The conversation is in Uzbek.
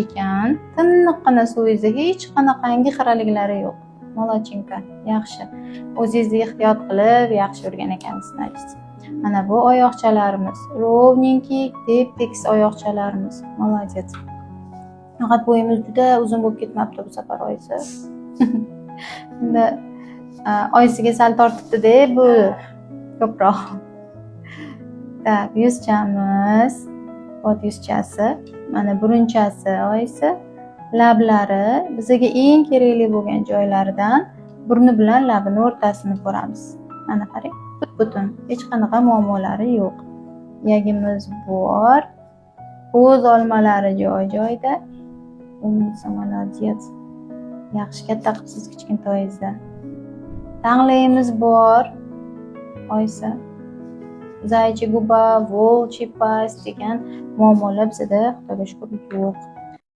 ekan. Tiniqqina suvingizda hech qanaqangi xiraliklari yo'q. Молодчинка, yaxshi. O'zingizni ehtiyot qilib, yaxshi yurgan ekansiz, значит. Mana bu oyoqchalarimiz ровненький, tep tekis oyoqchalarimiz. Молодец. Faqat bo'yimiz juda uzun bo'lib ketmabdi bu safar, oyisi. Endi oyisiga sal tortibdi-da bu ko'proq. Так, yuzchamiz. Вот yuzchasi, mana burunchasi oyisi, lablari bizaga eng kerakli bo'lgan joylaridan burni bilan labini o'rtasini ko'ramiz. Mana qarang, butun, hech qanaqa muammolari yo'q. Iyagimiz bor. Ko'z olmalari joy-joyida. Умница, молодец. Yaxshi katta qilibsiz kichkintoyingizni. Tanglayimiz bor. Oyisi. Заячья губа, волчья пасть degan muammolar bizada, Xudoga shukur, yo'q.